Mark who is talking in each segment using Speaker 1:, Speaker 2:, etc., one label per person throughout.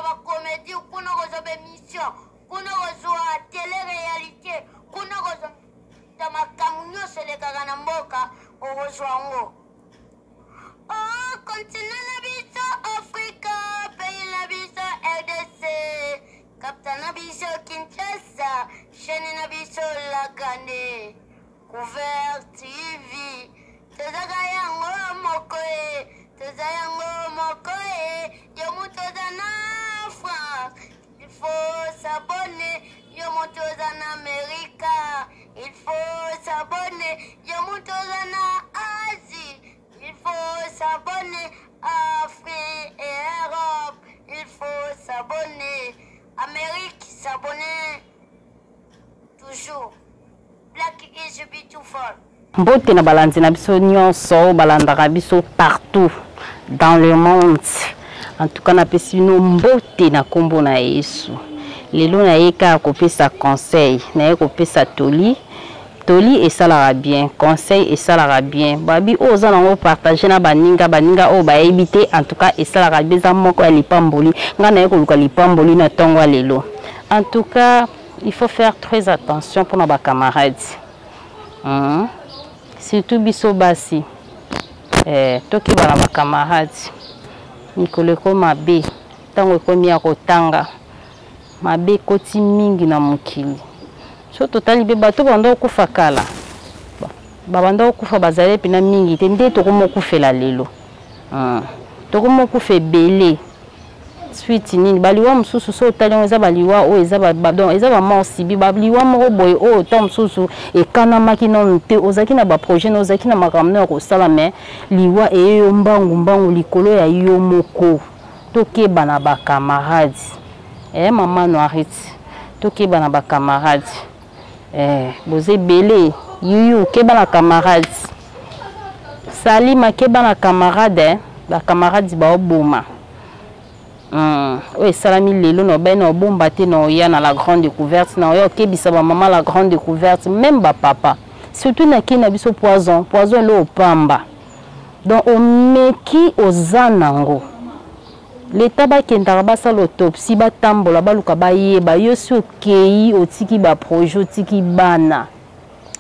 Speaker 1: bacomédie, kuna okozwa baémission, kuna okozwa tele réalité, kuna okozwa makambo nyonso elekaka na mboka, okozwa yango. Oh, continent na biso Afrika, pays na biso RDC, capitale na biso Kinshasa, chaîne na biso La Grande Couvert TV. Tozaka yango moko e, toza yango moko e, yo moto oza na France, il faut s'abonner, yo moto oza na Amerika, il faut s'abonner, yo moto oza na Asie, il faut s'abonner, Afrique et Europe, il faut s'abonner, Amérique s'abonner toujours. Black is beautiful.
Speaker 2: Mbote na balandi na biso nyonso balandaka biso partout dans le monde. En tout cas napesi bino mbote na nkombo na Yesu. Lelo naye kaka kopesa conseil, naye kopesa toli. Toli esalaka bien, conseil esalaka bien. Babi oyo oza nango partage na baninga, baninga oyo bayebi te, en tout cas esalaka bien, eza moko ya lipamboli. Ngai naye koluka lipamboli na ntongo ya lelo. En tout cas, il faut faire très attention mpona ba camarades. Surtout biso basi. Tokeba na ba camarades. Mikolo ekomi mabe, ntango ekomi ya kotanga, mabe ekoti mingi na mokili. So totali mpe bato banda kokufa kala, babanda kokufa bazali mpena mingi te, nde tokomi kokufela lelo. Tokomi kokufa ebele. Suite nini baliwa mosusu so otali yango eza baliwa oyo eza ba, donc eza ba mort subite, baliwa moko boye oyo ntango mosusu ekanamaki nanu te, ozalaki na ba projet na ozalaki na makambo na ya kosala, mais liwa eye yo mbangu mbangu likolo ya yo moko. Tokeba na ba camarades. Mama Noirite, tokeba na ba camarades. Boza ebele. Yuyu, keba na camarades. Salima, keba na camarade. Ba camarades baoboma. Oyo esalami lelo na obai na obomba te na oya na la grande découverte, na oya okebisa ba mama la grande découverte, même ba papa. Surtout na kina biso poison, poison elo opamba. Donc omeki oza nango. L'État bakendaka basala autopsie, batambola baluka bayeba yo si okei otiki ba projet, otiki bana.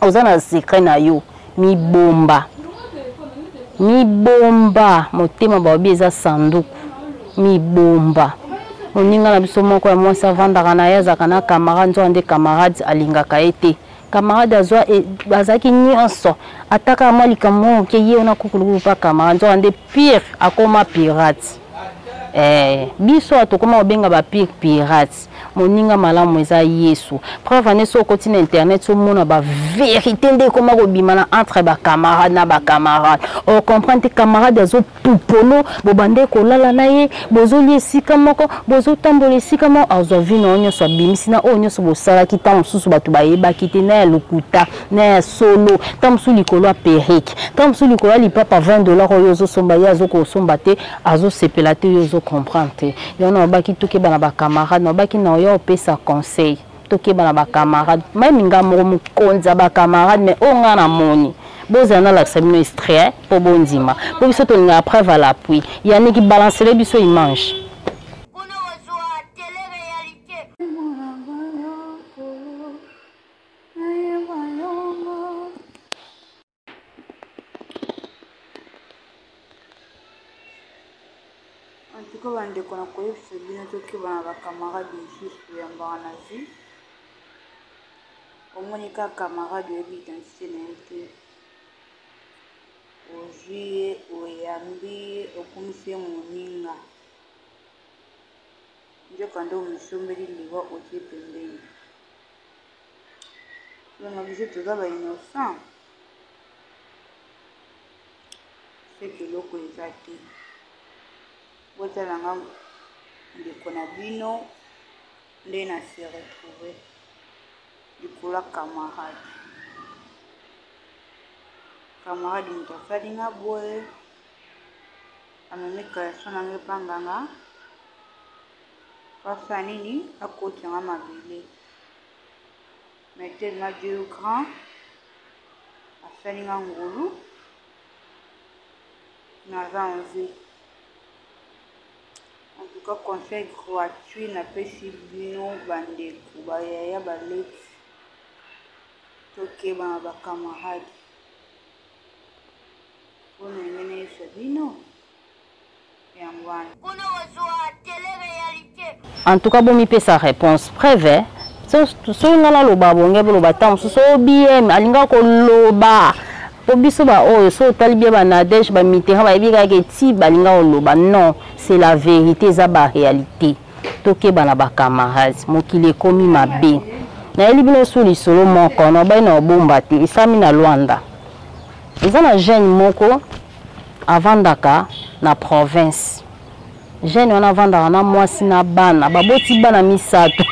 Speaker 2: Oza na secret na yo, mibomba. Mibomba, motema baobi eza sanduku. Mibomba. Moninga na biso moko ya mwasi avandaka na ye, azalaka na camarade, nzoka nde camarade alingaka ye te. Camarade azwa, azalaki nyonso. Ataka mwa likambo moko moke, ye wana kukulukulu pa camarade, nzoka nde pire, akoma pirate. Biso awa tokoma kobenga ba pire pirate. Moninga malamu eza Yesu. Preuve ane so okoti na internet so mona ba vérité nde ekoma kobima na entre ba camarade na ba camarade. O comprendre te camarade azo pupolo, bobande kolala na ye, bozolia esika moko, bozotambola esika moko, azwa vie na yo nyonso abimisi na oyo nyonso bosalaki ntango mosusu bato bayebaki te, na ya lokuta, na ya solo, ntango mosusu likolo ya perruque, ntango mosusu likolo ya lipapa vingt dollars oyo ozosomba, ye azokosomba te, azosepela te, yo ozo comprendre te. Yango na babaki tokeba na ba camarade, na babaki na oyo opesa conseil, tokeba na ba camarade. Même nga moko mokonzi ya ba camarade, mais oyo nga na moni. Bozala nalakisa bino extrait po bondima. Po biso tolingaka preuve à l'appui. Yannick balancele biso image.
Speaker 1: Kuna kozwa tele réalité.
Speaker 3: En tout cas, bandeko na koyebisa bino tokeba na ba camarade mosusu toyambaka na vie. Omoni kaka camarade oyebi identité na ye te, ozwi ye, oyambi ye, okomisi ye moninga, nzoka nde omisombeli liwa otie pembeni. Donc biso toza ba innocent, soki eloko eza te. Botala nga ndeko na bino nde na se retrouver likolo ya camarade. Camarade moto asali nga boye, amemi caleçon na nga epa nganga, po asala nini? Akotisa nga mabele. Mais tellement Dieu est grand, asali nga ngolu, naza en vie. En tout Tout cas conseil gratuit napesi bino bandeko bayaya baleki, tokeba na bacamarade mpona ndenge nayebisa bino yango wana.
Speaker 1: Kuna kozwa tele realite.
Speaker 2: En tout cas bomipesa réponse preuve soki ngai naloba bonge boloba ntango mosusu oyo bm alinga koloba mpo biso baoyo soki otali bie banadege bamitterrand bayebi kaka eti balinga koloba. Non, c'est la vérité, eza baréalité. Tokeba na bacamarade, mokili ekomi mabe. Nayeli bino su lisolo moko na obai na obomba te, esami na Luanda. Eza na jeune moko avandaka na province. Jeune wana avandaka na mwasi na bana, baboti bana misato.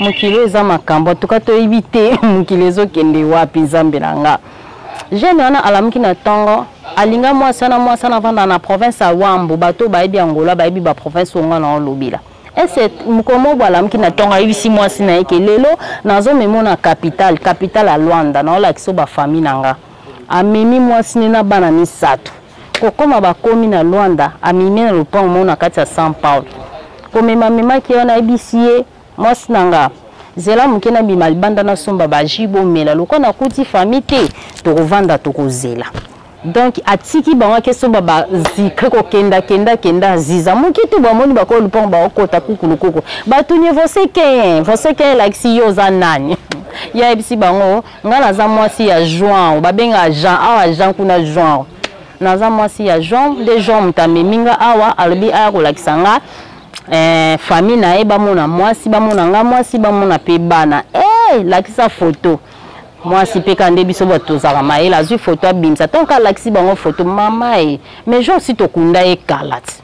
Speaker 2: Mokili eza makambo, atuka toyebi te mokili ezokende wapi. Nzambe na nga, jeune wana alamuki na ntongo, alinga mwasi wana. Mwasi wana avandaka na province ya Wambo. Bato bayebi Angola bayebi baprovince oyo nga na olobela. Ese mokolo moko alamuki na ntongo, ayebisi mwasi na ye ke lelo nazomema na capitale, capitale ya Luanda, naolakisa bafamille na nga. Amemi mwasi ne na bana misato. Kokoma bakomi na Luanda, amemi na lopango moko na kati ya São Paulo. Komema amemaki wana, ayebisi ye mwasi na nga: zela moke, nabima libanda, nasomba bajus bomela. Lokwa nakuti famille te, tokovanda, tokozela. Donc atiki bango, akesomba bazikre, kokenda kenda kenda, aziza moke te, bamoni bakoyo lupango, baokota kukulukuku, batuni: você quem? Você quem elakisi yo oza nani? Ye ayebisi bango: ngai naza mwasi ya Joan, babengaka Jean awa, Jean kuna, Joan. Naza mwasi ya Jean, nde Jean moto amemi nga awa, alobi aya kolakisa nga famille na ye, bamona mwasi, bamona nga mwasi, bamona mpe bana. Lakisa foto. Mwasi mpe ka nde biso bato tozalaka mayele, azwi foto, abimisa. Ntongo alakisi bango foto, mama ye, mais Jean si tokunda ye kala ti,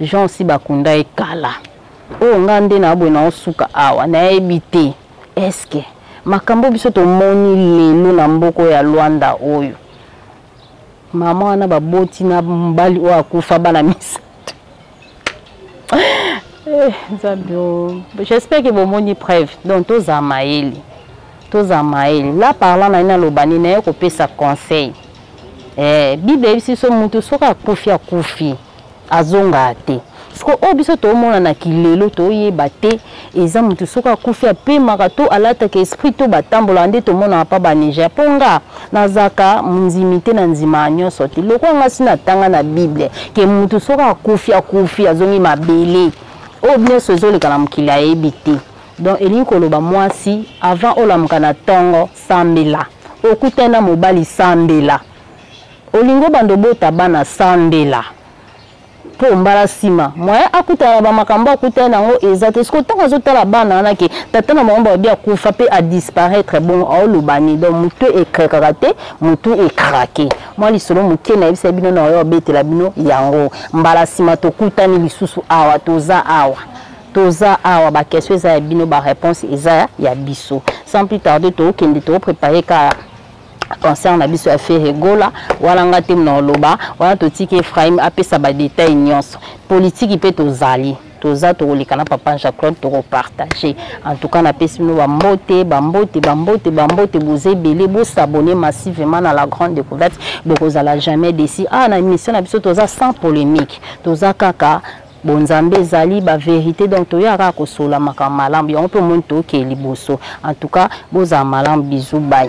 Speaker 2: Jean si bakunda ye kala. Oyo nga nde na boye naosuka awa, nayebi te eske makambo biso tomoni lelo na mboka ya Luanda oyo, mama wana baboti na mobali oyo akufa bana misato. Nzambe, j'espère que bomoni preuve. Donc tozala mayele, tozala mayele. La parlant na ye, naloba nini? Naye kopesa conseil. Bible eyebisi biso mutu soki akufi, akufi, azongaka te. Siko oyo biso toomona na kilelo, toyeba te eza motu soki akufi apemaka to alataka esprit to batambolaka nde tomonaka mpa baniger. Mpo nga nazalaka mondimi te na ndima nyonso te. Lokola nga si natanga na Bible ke motu soki akufi, akufi, azongi mabele. Oyo nyonso ezoleka na mokili ayebi te. Donc elingi koloba, mwasi, avant olamuka na ntongo, sambela. Okutani na mobali, sambela. Olingi obanda obota bana, sambela, mpo mbala nsima moyen akutana na bamakambo akutani nango eza te. Siko ntango azotala bana wana ke tata na bango babi akufa mpe adisparaître, bongo aoloba nini? Donc motu ekrekaka te, motu ekrake. Mwa lisolo moke nayebisa bino na oyo obetela bino yango. Mbala nsima tokutani lisusu awa. Toza awa, toza awa. Baquestion eza ya bino, baréponse eza ya biso. Sans plus tarder, tookende tooprépare kaka concert na biso ya Ferre Gola wana. Nga te na oloba wana, totiki Ephraim apesa badetail nyonso. Politiki mpe tozali, toza tokoleka na papa Jacques Claude, tokopartage. En tout cas napesi bino bambote, bambote, bambote, bambote. Boza ebele, bosabonner massivement na La Grande Découverte, bokozala jamais déçus. Ah, na émission na biso toza sans polémique, toza kaka bonzambe, ezali bavérité. Donc toya kaka kosola makambo malamu, yango mpe omoni tokee liboso. En tout cas bozala malamu, bisous, bye.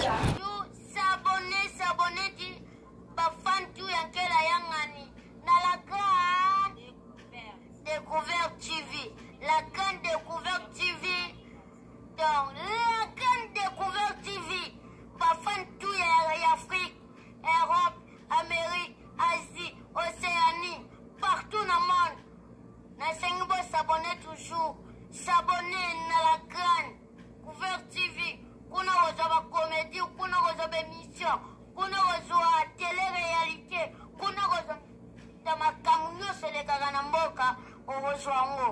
Speaker 1: S'abonner, s'abonner ti bafan tu ya Nkela Yangani na La Grande Découverte TV. La Grande Découverte TV. Donc La Grande Découverte TV, bafan tu ya Afrique, Europe, Amérique, Asie, Océanie, partout na monde, nasengi bosabonner, toujours s'abonner na La Grande Couvert TV. Kuna kozwa bacomédie, kuna kozwa baémission, kuna kozwa télé réalité, kuna kozwa makambo nyonso elekaka na mboka, okozwa yango.